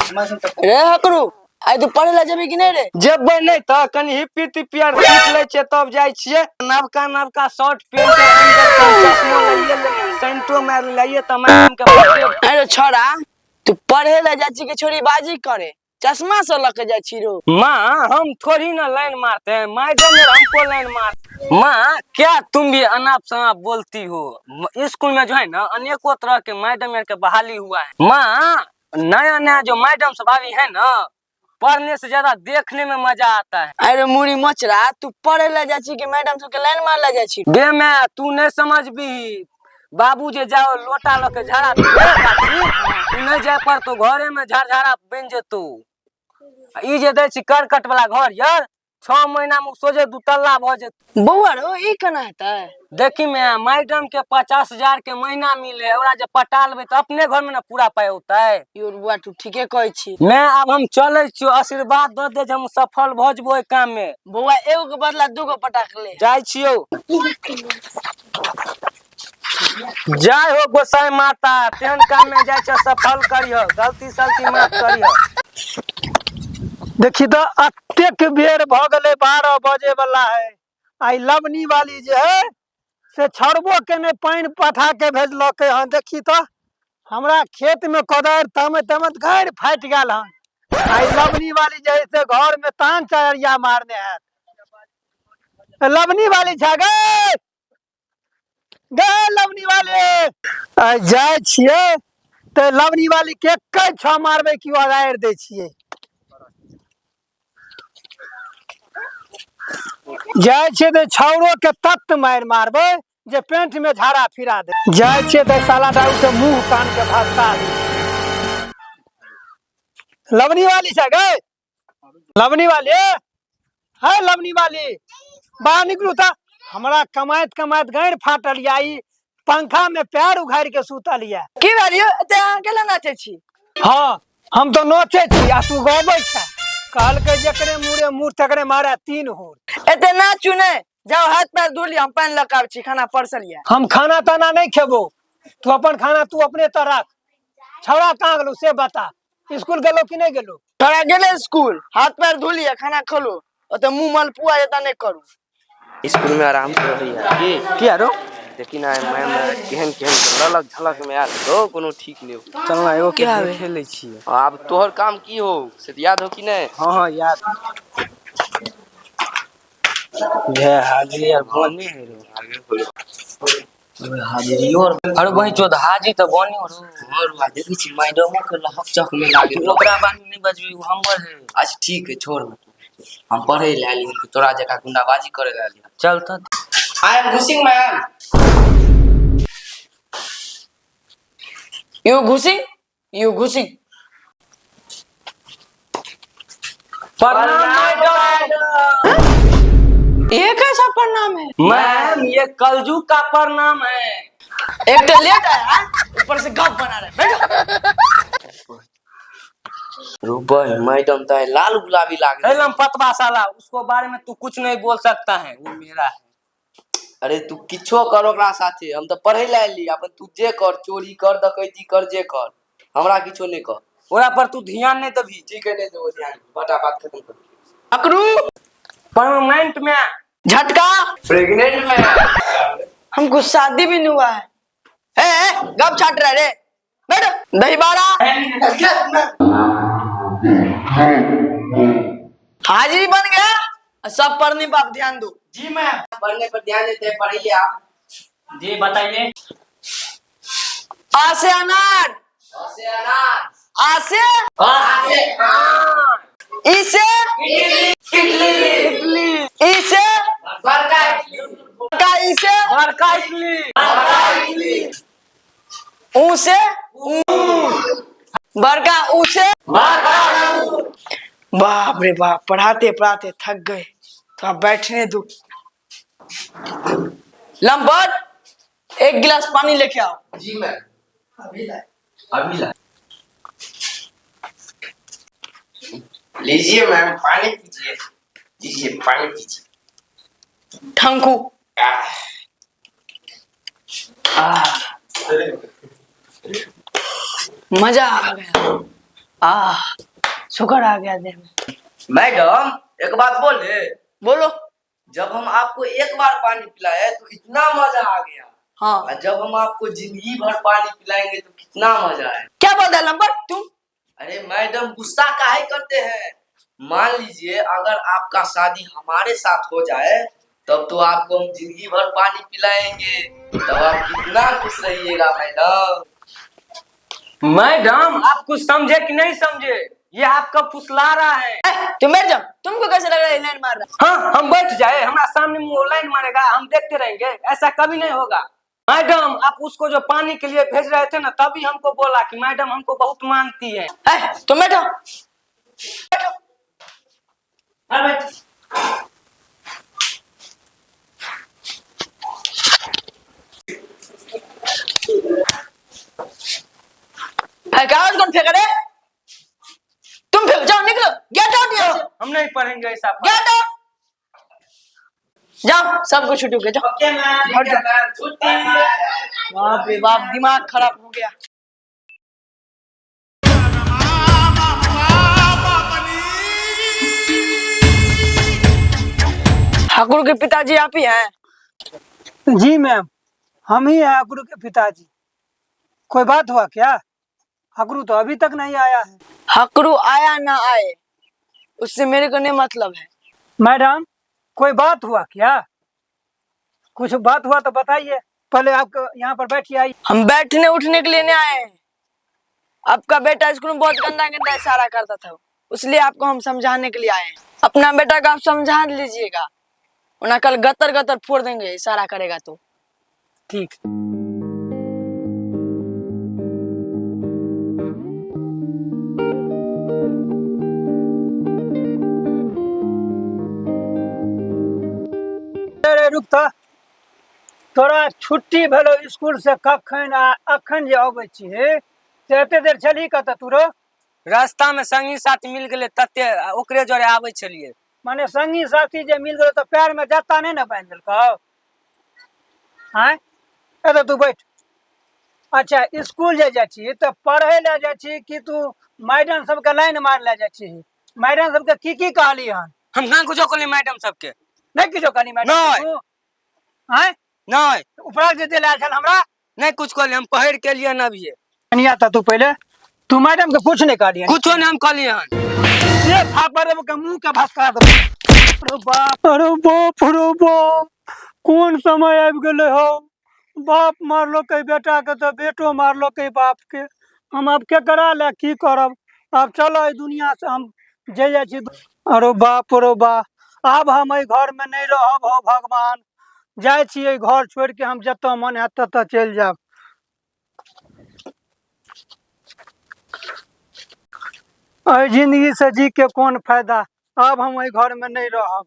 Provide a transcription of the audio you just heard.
रे हकरू, आइ तू पढ़े ला जेबी कि नहीं रे? जेबै नहि तऽ कनि हिप्पी तिप्पी आर सीख लै छियै तब जाइ छियै। नवका नवका शर्ट पेंट आनि देलकै, चश्मो लैये लेलियै, सेंटो मारि लेलियै तऽ मैडम के पटेब। अरे छोड़ा, तू पढ़े ला जाइ छी कि छोरी बाजी करे चश्मा से लऽ के जाइ छी रो? माँ, हम थोड़ी ना लाइन मारते हैं, मैडम और हमको लाइन मार। माँ, क्या तुम भी अनाप शनाप बोलती हो? स्कूल में जो है ना अनेकों तरह के मैडम के बहाली हुआ है। माँ, नया नया जो मैडम सब आई है ना, पढ़ने से ज्यादा देखने में मजा आता है। अरे मुड़ी मचरा, तू पढ़े ला जाइ छी कि मैडम सबके लाइन मार ला जाइ छी? बे मैं तू नहीं समझबी, बाबू जे जाओ लोटा लऽ के झाड़ा फूके, तू नहीं जाय पर तो घरे में झाड़ झाड़ा बनि जेतौ। आ ई जे दै छी करकट वाला घर यार, 6 महीना में सोझे दू तल्ला भऽ जेतौ। बौआ रो, ई केना हेतै? देखी मैं मैडम के 50,000 के महीना मिले, ओकरा जे पटा लेबै तऽ अपने घर में ने पूरा पाइ औतै। यो बौआ, तू ठीके कहै छी। मैं आब हम चलै छियौ, आशीर्वाद दऽ दे जे हम सफल भऽ जेबो ओहि काम में। बौआ, एगो के बदला दूगो पटाख ले। जाइ छियौ। जय हो गोसाई माता, तेहन काम में जाइ छ सफल करिह, गलती सलती माफ करिह। देखी तऽ अतेक बेर भऽ गेलै, 12 बजे वाला है। आइ लवनी वाली जे है से छड़बो केने पानि पठा के भेजलकै हन। देखी तऽ हमरा खेत में कोदारि तामैत तामैत गाड़ि फाटि गेल हन। आइ लवनी वाली जे है से घर में तान चरिया मारने हैत। लवनी वाली छै गे, गे लवनी वाली, आइ जाइ छियै तऽ लवनी वाली के एके छह मारबै कि अगाड़ि दै छियै। जाइ छियै तऽ छौड़ो के तत्त मारि मारबै जे पेंट में झाड़ा फिरा दे। जाइ छियै तऽ साला दारू के मुंह कान के भसका दे। लवनी वाली छै गे, लवनी वाली है, लवनी वाली बाहर निकलू तऽ। हमरा कमाइत कमाइत गाड़ि फाटल या, ई पंखा में पैर उघारि के सुतल या। की भेल यौ, एते अहाँ केला नाचै छी? हाँ, हम तो नोचे छी आ तू गबै छै। कहलकै जकरे मुरे मुर तकरे मारे 3 होर। एते नाचू नहि, जाओ हाथ पैर धो लिअ, हम पानि लऽ के आबै छी, खाना परसल यऽ। हम खाना ताना नहीं खेबो, तू अपन खाना तू अपने तर राख। छौड़ा कहाँ गेलो से बता, स्कूल गेलो कि नहीं गेलो? तोरा गेले स्कूल, हाथ पैर धो लिअ, खाना खलो, ओते मुंह मलपुआ एता नहि करू। स्कूल में आराम से रहैया की? किया रो? देखी ना मैम केहन केहन ललक झलक में आयल तो कोनो ठीक नहीं हो। चल ना एगो के क्या बे? देखे लै छियै। आब तोहर काम की हो से तऽ याद हो कि नहीं? हाँ हाँ याद। भे हाजिरी यार बने है रो। हाजिरियो अरे वही चोद हाजी तऽ बने रो। और बा देखै छी मैडमो के लहक चक में लागे। ओकरा बारे में नहीं बजबी, उ हमर है। अच्छा ठीक है छोड़, हम पढ़े ले आली हन, तोरा जकाँ गुंडाबाजी करे ले आली हन। चल तऽ। I am guessing ma'am. You guessing, you guessing. प्रणाम मैडम। ये कैसा प्रणाम है? मैम ये कलजू का प्रणाम है। एक तो लेट आया, ऊपर से गप बना रहे, बैठो। रुपए मैडम तो लाल गुलाबी लागे। हे लमपतवा साला, उसको बारे में तू कुछ नहीं बोल सकता है, वो मेरा है। अरे तू किछो कर ओकरा साथे, हम तो पढ़े ले आइली, अपन तू जे कर, चोरी कर, डकैती कर, जे कर, हमरा किछो नहीं कर। ओकरा पर तू ध्यान नहीं दबी। ठीक है, नहीं देबो ध्यान, बटा बात खत्म कर। अकरू परमानेंट में झटका प्रेग्नेंट में हमको शादी भी नहीं हुआ है। ए, ए गप छाट रहा रे, बैठो। दही बाड़ा हाजिरी बन गया, सब पढ़ने पर आप ध्यान दो। जी मैम, पढ़ने पर ध्यान देते हैं, पढ़िए आप। जी बताइए। आ से अनार, से अनार, आ से आ से आम, ई से इडली, इडली, ई से बड़का इडली, बड़का ई से बड़का इडली, बड़का इडली, ऊ से बड़का ऊ से बाप रे बाप, पढ़ाते पढ़ाते थक गए, तो आप बैठने दो। लंबर एक गिलास पानी लेके आओ। जी मैम, अभी ला। लीजिए मैम, पानी पीजिए, लीजिए पानी पीजिए। Thank you. मजा आ गया। आह, शुक्र आ गया देह में। मैडम एक बात बोले? बोलो। जब हम आपको एक बार पानी पिलाए तो इतना मजा आ गया। हाँ। और जब हम आपको जिंदगी भर पानी पिलाएंगे तो कितना मजा आए। क्या बोलता है लंबर तुम? अरे मैडम, गुस्सा काहे करते हैं? मान लीजिए अगर आपका शादी हमारे साथ हो जाए तब तो आपको हम जिंदगी भर पानी पिलाएंगे, तब आप कितना खुश रहिएगा मैडम। मैडम आप कुछ समझे कि नहीं समझे? ये आपका फुसला रहा है। ए, तुम बैठ जाओ। तुमको कैसे लग रहा है लाइन मार रहा? हाँ, हम बैठ जाए, हमारा सामने मुंह लाइन मारेगा, हम देखते रहेंगे? ऐसा कभी नहीं होगा मैडम। आप उसको जो पानी के लिए भेज रहे थे ना, तभी हमको बोला कि मैडम हमको बहुत मानती है। है? ए, तुम बैठो बैठो। ए, कागज कौन फेंक रहे? तुम फेंक, जाओ निकलो, गेट आउट यहाँ से। हम नहीं पढ़ेंगे ऐसा। गेट आउट, जाओ, सबको छुट्टी हो गया, जाओ। हट जाओ। बाप रे बाप, दिमाग खराब हो गया। ठाकुर के पिताजी आप ही हैं? जी मैम, हम ही हैं अकरू के पिताजी। कोई बात हुआ क्या? अकरू तो अभी तक नहीं आया है। हकरू आया ना आए, उससे मेरे को नहीं मतलब है। मैडम, कोई बात हुआ क्या? कुछ बात हुआ तो बताइए पहले। आप यहाँ पर बैठिए, आइए। हम बैठने उठने के लिए नहीं आए हैं। आपका बेटा स्कूल में बहुत गंदा गंदा इशारा करता था, इसलिए आपको हम समझाने के लिए आए हैं। अपना बेटा को आप समझा लीजिएगा, वरना कल गतर गतर फोड़ देंगे इशारा करेगा तो। ठीक। अरे रुक तऽ, तोरा छुट्टी भेलो स्कूल से कखन आ अखन जे अबै छी से एते देर छलही कतऽ तू रो? रास्ता में संगी साथी मिल गेलै तते ओकरे जोरे आबै छलियै। माने संगी साथी जे मिल गेलो तऽ पैर में जत्ता नहि ने बान्हि देलकौ? आँय, एतऽ तू बैठ। अच्छा, स्कूल जे जाइ छी तऽ पढ़ै लए जाइ छी कि तू मैडम सबके लाइन मार लए जाइ छी? मैडम सबके की की कहली हन? हम कहाँ कुछो कहलियै मैडम सबके। नहि किछो कहली मैडम? नहि। तू आँय? नहीं। उपरा जे देले आयल छल हमरा? नहीं कुछ कहलियै, हम पढ़ के लिए न अभिये। कनिया तऽ तू पहिले तू मैडम के कुछ नहि कहली हन? कुछो नहीं हम कहलियै हन। से थापड़ देबो के मुंह के भसका देबो। अरे बाप, अरे बाप रे बाप, कोन समय आबि गेलै हौ। बाप मारलकै बेटा के तऽ बेटो मारलकै बाप के। हम आब केकरा लए की करब? आब चलो, एहि दुनिया से हम जे जाइ छी। अरे बाप रे बा, आब हम एहि घर में नहि रहब। हौ भगवान, जाइ छी एहि घर छोड़ि के, हम जतऽ मन हैत ततऽ चलि जायब। एहि जिंदगी से जी के कोन फायदा? आब हम एहि घर में नहि रहब।